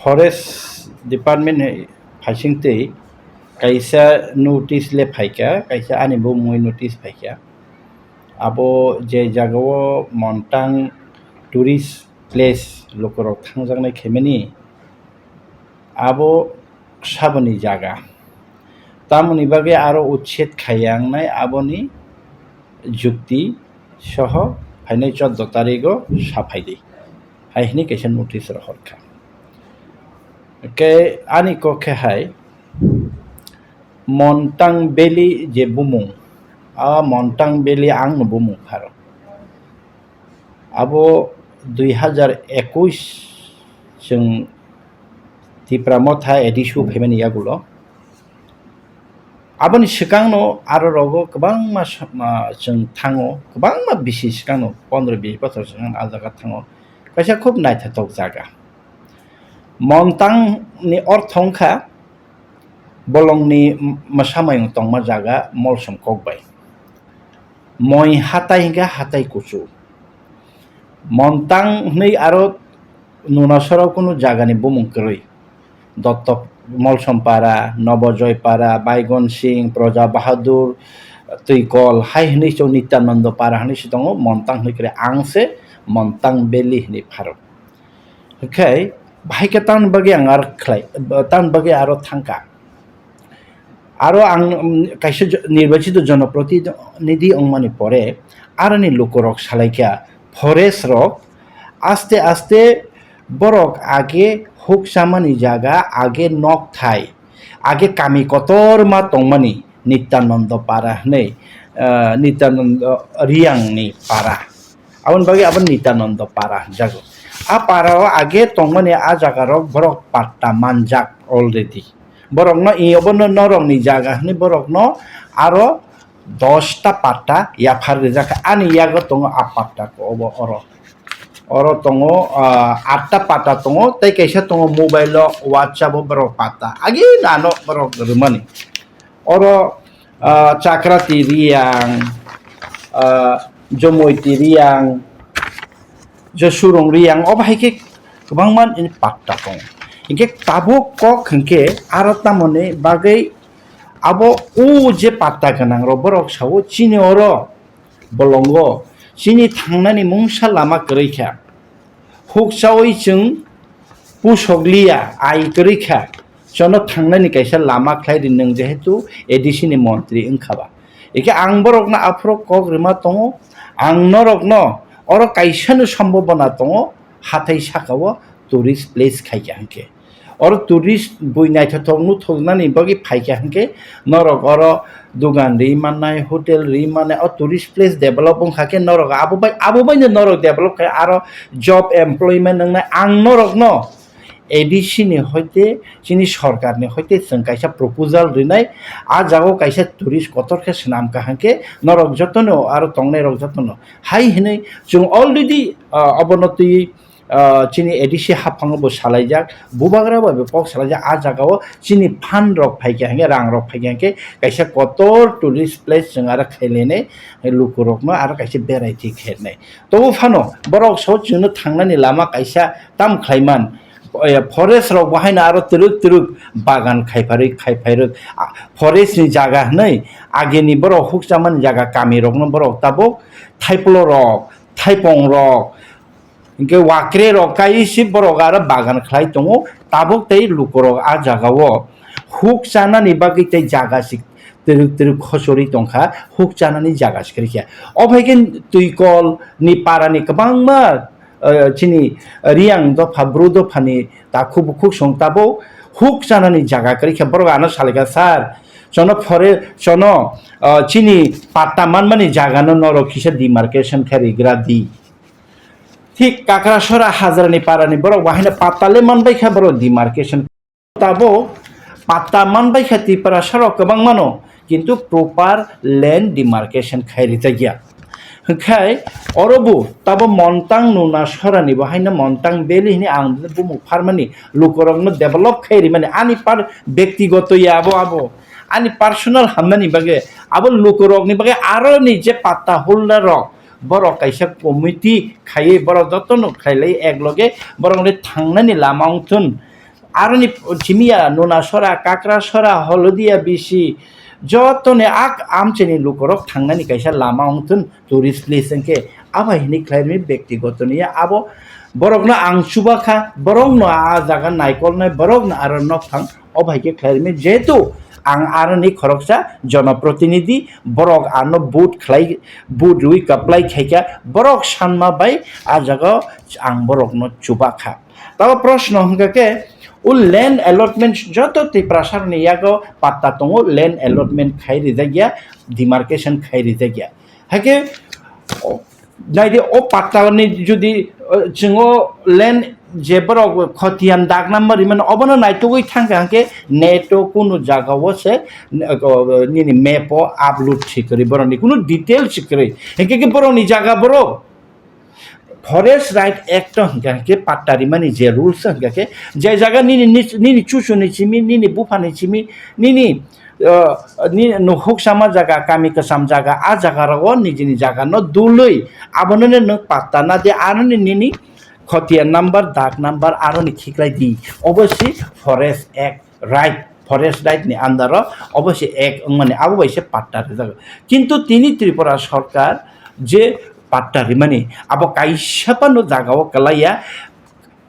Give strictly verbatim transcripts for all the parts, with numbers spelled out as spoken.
Forest Department ni phaisingtwi kaisa notice le phaikha, kaisa ani bumungwi notice phaikha. Abo je jagao Montang tourist place lukurok thangjaknai khaimani, abo saboni jaga. Tamoni bagwi aro uchet khaiya wngnai aboni jukti soho phainai choddo tarigo saphaidi, hai hwnwi kaisa notice rohorkha. Hwnkhe ani kok khe hai Montang Valley je bumung, a Montang Valley angno bumung pharo. Abo dui hazar ekush chwng Tipra Motha A D C o phaimani yagulo. Aboni swkangno aro rogo kwbangma sa-, ma, chwng thango, kwbangma bisi swkangno, pondro bis bochor swkang a jaga thango. Kaisa khub naithothok jaga. Montang ni ortho wngkha bolongni m-, mwsamayung tongma jaga molsom kokbai. Moi hatai hwnkhe hatai kuchuk. Montang hwnwi aro Nunasora kunu jagani bumung kwrwi. Dotto Molsompara, Nobojoypara, Baigon Singh, Proja Bahadur, Twikol, hai hwnwi chwng Nityanando Para hwnwi se tongo, Montang hwnwi kwrwi. Ang se Montang Valley hwnwi pharo. Hwnkhe bahai khe tamni bagwi ang aro khlai, tamni bagwi aro thangkha. Aro ang, um, kaisa jo-, nirbachito jonoprotinidhi wngmani pore aroni lukurok salaikha, forest rok aste aste borok age huk chamani jaga, age nok thai, age kami kotorma tongmani Nityanando Para hwnwi, ah, Nityanando Riyangni para. Aboni bagwi abo Nityanando Para hwnjago. A para o age tongmani a jaga rok borok patta manjak already. Borokno i obono norokni jaga hwnwi borokno aro dosta patta yaphar rijak kha. Ani yago tongo a patta ko obo oro. Oro tongo, ah, atta patta tongo, tei kaisa tongo mobile o, WhatsApp o borok patta. Agi nano borok rwmani. Oro, ah, Chakrati Riyang, ah, Jomoiti Riyang, Josurung Riyang, obo hai khe kwbangma ni patta tongo. Hinkhe tabuk kok hinkhe aro tamoni bagwi abo o je patta gwnang rok borok sao chini oro bolongo chini thangnani mungsa lama kwrwi kha. Hukchawi chwng pusok liya, ai kwrwi kha. Chono thangnani kaisa lama khlai ri nwng, jehetu A D C ni montri wngkha ba. Eke ang borokno aphuru kok rwma tongo, ang norokno oro kaisano sombobona tongo, hathai sakao tourist place khaikha hinkhe. Oro tourist bui naithothok nuthoknani bagwi phaikha hinkhe norok oro dogan ri mannai, hotel ri mannai, o tourist place develop wngkha khe norok abo bai, abo baino norok develop khai aro job employment wngnai. Ang norokno A D C ni hoite chini sorkar ni hoite chwng kaisa proposal rinai, a jagao kaisa tourist kotor khe swnam kaham khe norok jotono aro tongnai rok jotono hai hinwi chwng already, ah, obono twi ah, chini A D C haphango bo salaijak, bubagra bai bo kok salaijak, a jagao chini fund rok phaikha hinkhe, rang rok phaikha hinkhe, kaisa kotor tourist place chwng aro khailainai, lukurokno aro kaisa beraithai khainai. Tobo phano borok sao chwngno thangnani lama kaisa tam khlaiman, eh, forest rok bo haino aro twrwk twrwk bagan khaiphari-, khaiphairwk, ah, forest ni jaga hwnwi agini borok hukchamani jaga kami rokno borok tabuk thaipulo rok, thaipong rok, hinkhe wakre rok kai si borok aro bagan khlai tongo, tabuk tei lukurok a jagao huk chanani bagwi tei jaga si twrwk twrwk khochorwi tongkha, huk chanani jaga si kwrwikha. O phaikhe twikol ni para ni kwbangma, eh, chini Riyang dopha, Bru dophani takhuk bukhuk song tabuk huk chanani jaga kwrwikha, borok ano salaikha, "Sir, chono phore, chono, eh, chini patta manmani jagano norok kisa demarcation khe rigra di." Thik Kakrasora Hajrani parani borok bahaino patta le manbai kha, borok demarcation tabuk patta manbai kha, Tiprasa rok kwbang mano, kintu proper land demarcation khai rijak ya. Hwnkhe oro bo tabo Montang Nunasora ni bahaino Montang Valley hwnwi ang bumung pharmani, lukurokno develop khai rimani, ani par bektigoto ya abo, abo ani personal hamnani bagwi, abo lukurokni bagwi aroni je patta holder rok, borok kaisa committee khaiwi borok jotono khailai, ekloge borokni thangnani lama wngthun. Aroni simiya Nunasora, Kakrasora, Holodia bisi, jotoni ak amchini lukorok thangnani kaisa lama wngthun, tourist place hwnkhe. Abai hwnwi khlairwni bektigoto niya abo borokno ang chubakha, borokno a jaga naikolnai, borokno aro nokthang, obo hai khe khlairwni, jehetu ang aroni khoroksa jonoprotinidhi, borok ano vote khlai, vote rwi kwplai khaikha, borok sanma bai a jaga ang borokno chubakha. Tabo proshno hwnkha khe, o land allotment joto Tiprasarokni yago patta tongo, land allotment khai rijak ya, demarcation khai rijak ya. Haikhe, o, naidi o pattani jodi, o, chwng o land je borok khotiyan dak number rimani obono naitugwi thangkha hwnkhe neto kunu jagao se, o, nini map o upload se kwrwi borokni kunu details se kwrwi. Hinkhe khe borokni jaga borok Forest Right Act o hwnkha khe patta rimani je rules o hwnkha khe, je jaga nini, nini, nini chusuni simi, nini buphani simi, nini, uh, nini nukhuk sama jaga, kami kwcham jaga, a jaga rogo nijini jaga no dului, abono no nwng patta na di, ano ni nini khotiya number, dak number, aro ni khiklai di. Obo si Forest Act. Right, forest right ni under o obo se ek wngmani, abo bai se patta rijak. Kintu tini Tripura sorkar je patta rimani, abo kaisa phano jaga o kwlaiya,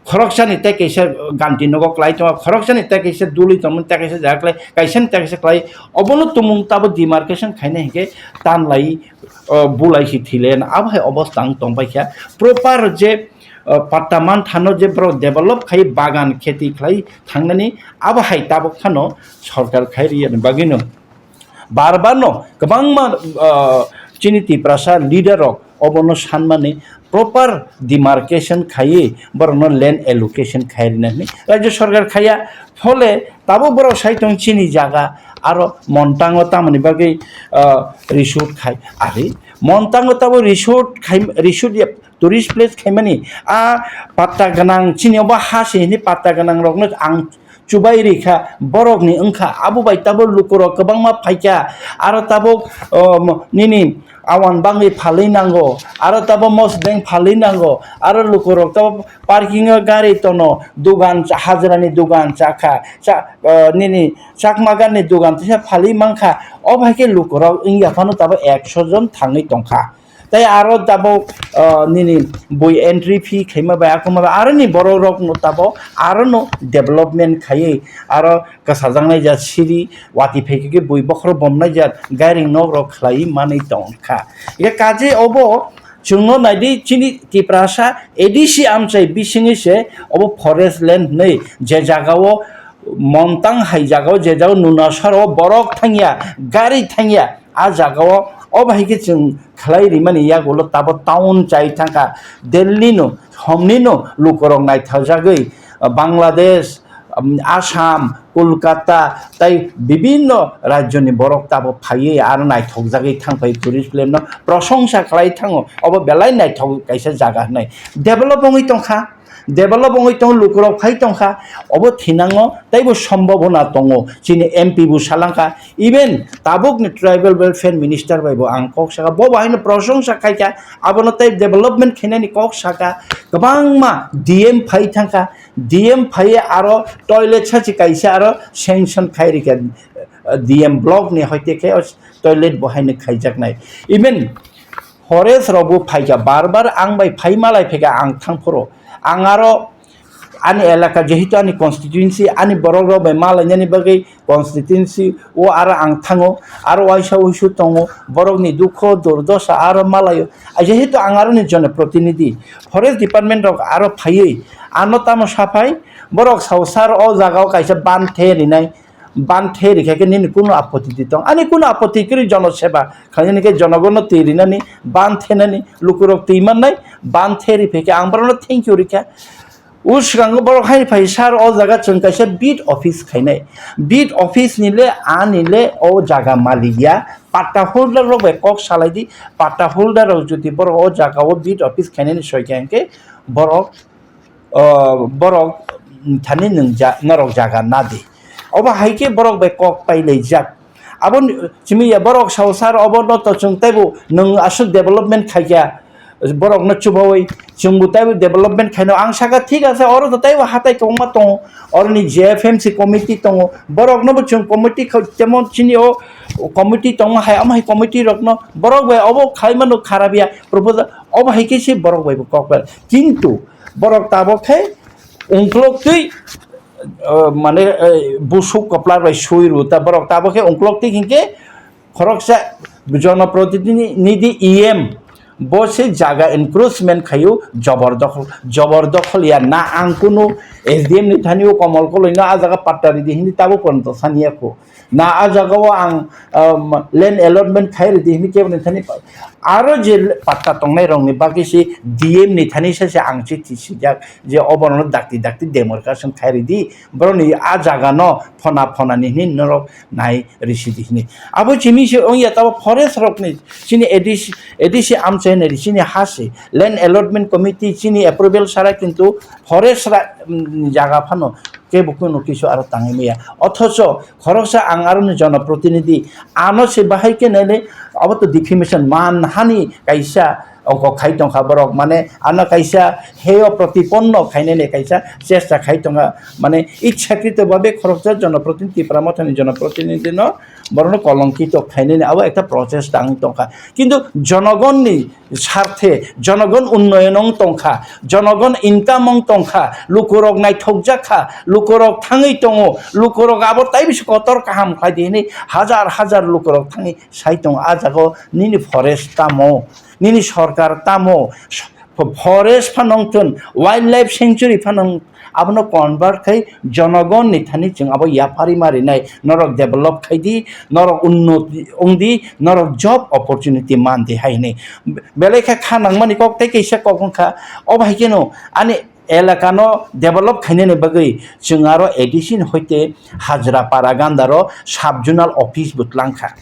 khoroksani tei kaisa ganti nogo kwlai tongo, khoroksani tei kaisa dului tongmani tei kaisa jaga kwlai, kaisani tei kaisa kwlai, obono tumung tabo demarcation khaina hinkhe tanlai, o, bulai si thile abo hai obostha wng tongbai kha. Proper je, o, patta manthano je borok develop khai bagan kheti khlai thangnani, abo hai tabuk phano sorkar khai riyani bagwino bar bar no kwbangma, ah, chini Tiprasa leader rok obono sanmani proper demarcation khaiwi borokno land allocation khai rina hwnwi rajya sorkar khaiya. Phole tabuk borok sai tong chini jaga aro Montango tamoni bagwi, ah, resort khai ari Montango tabuk resort khai resort ya tourist place khaimani a patta gwnang chini obo ha se hwnwi patta gwnang rokno ang chubai rikha, borokni wngkha, abo bai tabuk lukurok kwbangma phaikha, aro tabuk, um, nini awan bangwi phalwi nango, aro tabuk mosdeng phalwi nango, aro lukurok tabuk parking o gari tono, dugan cha-, hajrani dugan chakha, cha-, uh, nini chakma gani dugan teisa phalwi mankha, o hai khe lukurok wngya phano tabuk ekso jon thangwi tongkha. Tei aro tabuk, ah, nini bui entry fee khaima bai, akuma bai, aro ni borok rok no tabuk aro no development khaiwi, aro kwsajaknai jat siri, watwi phai khe bui bokhorok bomnai jat, gairing nok rok khlaiwi manwi tongkha. Ike kaje obo chwngno naidi chini Tiprasa A D C amchai bisingwi se obo forest land hwnwi je jaga o Montang hai jaga o je jaga o Nunasora o borok thangya, gari thangya, a jaga o, o bahai khe chwng khlai rimani yagulo tabuk town chai thangkha, Delhi no, Homni no lukurok naithajagwi, Bangladesh, um, Assam, Kolkata, tai bibinno rajyoni borok tabuk phaiwi aro naithokjagwi thangphai tourist place no prosongsa khlai thango, obo belai naithok kaisa jaga hwnwi develop wngwi tongkha. Develop wngwi tongo, lukurok phai tongkha, obo thinango teibo sombobona tongo. Chini M P bo salangkha, even tabukni tribal welfare minister bai bo ang kok saka, bo bo haino prosongsa khaikha, abono tei development khainani kok saka, kwbangma D M phai thangkha, D M phai aro toilet sachi kaisa aro sanction khai rikha, D M block ni hoite khe o toilet bo haino khaijaknai. Even Forest rok bo phaikha, bar bar ang bai phai malai phaikha, ang thang phuru ang aro ani elaka, jehetu ani constituency, ani borok rok bai malainani bagwi constituency o aro ang thango, aro waisa wuisu tongo, borok ni dukho durdosa aro malaio, jehetu ang aro ni jonoprotinidhi, forest department rok aro phaiwi ano tamo saphai, borok sao sir o jaga o kaisa ban the rinai, ban the rikha khe nini kunu apoti di tong? Ani kunu apoti kwrwi, jono seba khlainani khe jonogono twi rinani, ban thenani, lukurok twi mannai, ban the ri phaikhe ang borokno thank you rikha. O swkango borok hai phai sir o jaga chwng kaisa beat office khainai. Beat office ni le ani le o jaga malik ya, patta holder rok bai kok salai di, patta holder rok jodi borok o jaga o beat office khainani soi kha hwnkhe borok o, borok thani nwng ja-, norok jaga nadi. Obo hai khe borok bai kok pailaijak. Abo ni, simi ya borok sao sir obo no to chwng teibo nwng aswk development khaikha, borokno chubawi chwngbo taibo development khaino. Ang saka thik ase, oro to taibo hatai kwbangma tongo, oroni J F M C committee tongo, boroknobo chwng committee kha-, temon chini o committee tongma hai, omo hai committee rokno borok bai obo khaimano kharap ya proposal, obo hai khe se borok bai bo kok ber. Kintu borok tabok khe ungkloktwi, uh, mane, uh, busuk koplar bai sui rw ta, borok tabok khe ungkloktwi hinkhe khoroksa jonoprotinidhi E M bo se jaga encroachment khaio, jobor dokhol, jobor dokhol ya na ang kunu S D M ni thani o Komol Koloi no a jaga patta ridi hini tabo pono to sani ya kho. Na a jaga o ang, um, land allotment khai ridi hini kebo ni thani pa-, aro je patta tongnai rok ni bagwi se D M ni thani se se ang chithi sijak je obono dakti dakti demarcation khai ridi, borok ni a jaga no phona phona ni hini norok nai risi di hini. Abo chini se wngya tabo forest rok ni chini A D C, A D C amchai nai chini ha se land allotment committee chini approval sara kintu forest ra, mm, jaga phano kebo kunu kisu aro tangwi maya. Othocho khoroksa ang aroni jonoprotinidhi ano se bahai khe nai le abo to defamation man hani kaisa oko khai tongkha borok, mane ano kaisa heyo protiponno khainani kaisa chesta khai tongkha, mane ichhakrito babe khoroksa jonoprotinidhi, Tipra Mothani jonoprotinidhi no borokno kolongkito khainani abo ekta prochesta wng tongkha. Kintu jonogonni sarthe, jonogon unnoyon wng tongkha, jonogon income wng tongkha, lukurok naithokjak kha, lukurok thangwi tongo, lukurok abo tai bisi kotor kaham khlai di hwnwi hajar hajar lukurok thangwi sai tongo. A jaga o nini forest tamo, nini sorkar tamo, forest phano wngthun, wildlife sanctuary phano wng-, abono convert khai jonogon ni thani chwng abo yapharwi ma rinai, norok develop khai di, norok unnoti wng di, norok job opportunity man di hai hwnwi. Belai khe kha nangmani kok tei kaisa kok wngkha, o bai kheno ani elaka no develop khainani bagwi chwng aro A D C ni hoite Hajra Para Gandaro sub zonal office bo tlangkha.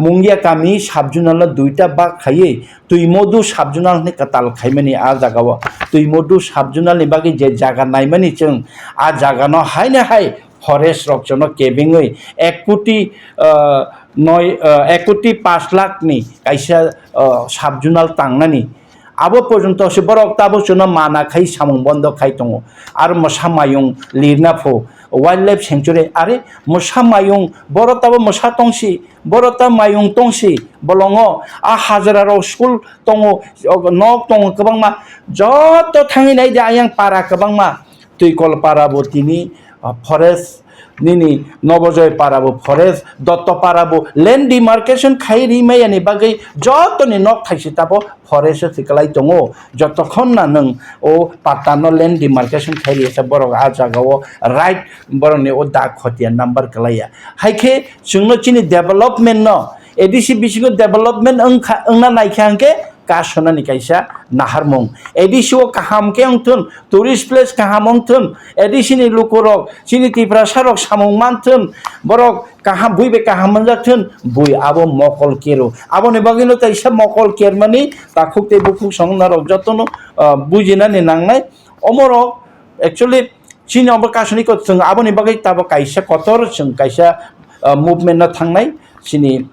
Mungia kami sub zonal no duita bak khaiwi Twimodu sub zonal hwnwi kwtal khaimani a jaga o. Twimodu sub zonal ni bagwi je jaga naimani chwng a jaga no haino hai forest rok jono kebengwi ek koti, ah, noi, ah, ek koti pash lakh ni kaisa, ah, sub zonal tangnani. Abo porjonto se borok tabuk chwngno mana khai samung bondo khai tongo. Aro mwsa mayung lirna pho wildlife sanctuary, are mwsa mayung, borok tabuk mwsa tongsi, borok ta mayung tongsi, bolongo a hajra rok school tongo, nok tongo kwbangma, joto thangwi nai di ayang para kwbangma, Twikol para bo tini, ah, forest, nini Nobojoy para bo forest, Dotto para bo land demarcation khai ri maya ni bagwi jotoni nok thaisi tabo forest o se kwlai tongo. Jotokhon na nwng o patta no land demarcation khai ri ya borok a jaga o right borok ni o dak khotiya number kwlai ya. Hai khe chwngno chini development no A D C bisingo development wngkha, wngna naikha hwnkhe kasonani kaisa naharmung. A D C o kaham khe wngthun, tourist place kaham wngthun, A D C ni lukurok, chini Tiprasa rok samung manthun, borok kaham, bui bai kaham manjakthun, bui abo mokol kero. Aboni bagwino kaisa mokol kermani takhuk tei bukhuk songna rok jotono, ah, bujinani nangnai. Omorok actually chini obo kasoniko chwng aboni bagwi tabo kaisa kotor chwng kaisa, ah, movement no thangnai chini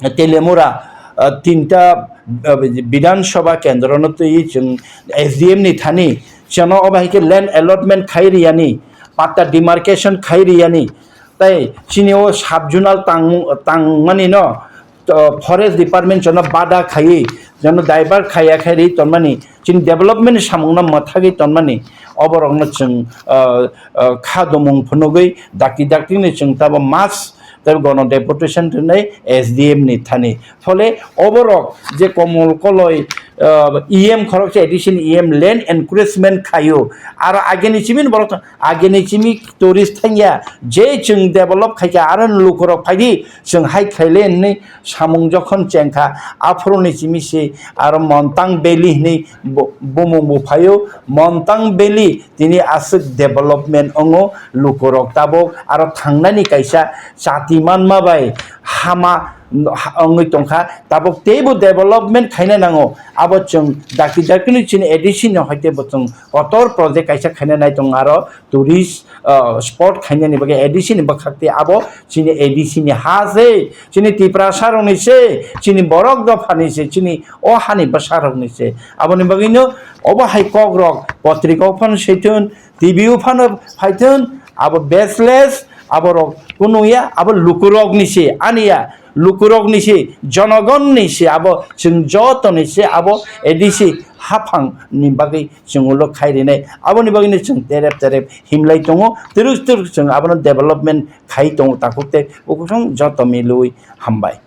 Telemura, ah, tinta, ah, Bidhan Sabha kendro no twi chwng S D M ni thani chwngno obo hai khe land allotment khai riyani, patta demarcation khai riyani, tei chini o sub zonal tang, tangmani no, to forest department chwngno bada khaiwi, chwngno divert khaiya khai ri tonmani, chini development ni samung no mwthagwi tonmani, oborok no chwng, ah, ah, kha domung phunugwi dakti dakti ni chwng tabo mass tei gono deputation rwnai S D M ni thani. Phole oborok je Komol Koloi, ah, E M khoroksa addition E M land encroachment khaio. Aro agini chimini borok to, agini chimi tourist thangya. Je chwng develop khaikha aro lukurok phaidi chwng hai khaile hinwi samung jokhon chengkha. Aphuru ni chimi se aro Montang Valley hinwi bo-, bumung bo phaio. Montang Valley tini aswk development wngo, lukurok tabuk aro thangnani kaisa chati timanma bai hama wngwi tongkha, tabuk teibo development khaina nango. Abo chwng dakti dakti ni chini A D C no hai teibo chwng kotor project kaisa khaina nai tongo, aro tourist, ah, spot khainani bagwi A D C ni bwkhak tei abo chini A D C ni ha se, chini Tiprasa rokni se, chini borok dophani se, chini o hani bwsa rokni se. Aboni bagwino obo hai kok rok potrika o phano swi thun, T V o phano phai thun, abo baseless, abo rok kunu ya, abo lukurokni se, ani ya, lukurokni se, jonogonni se, abo chwng jotoni se, abo A D C haphang ni bagwi chwng ulo khai rinai. Aboni bagwino chwng terep terep himlai tongo, twrwk twrwk chwng abono development khai tongo takhuk tei bukhuk joto milwi hambai.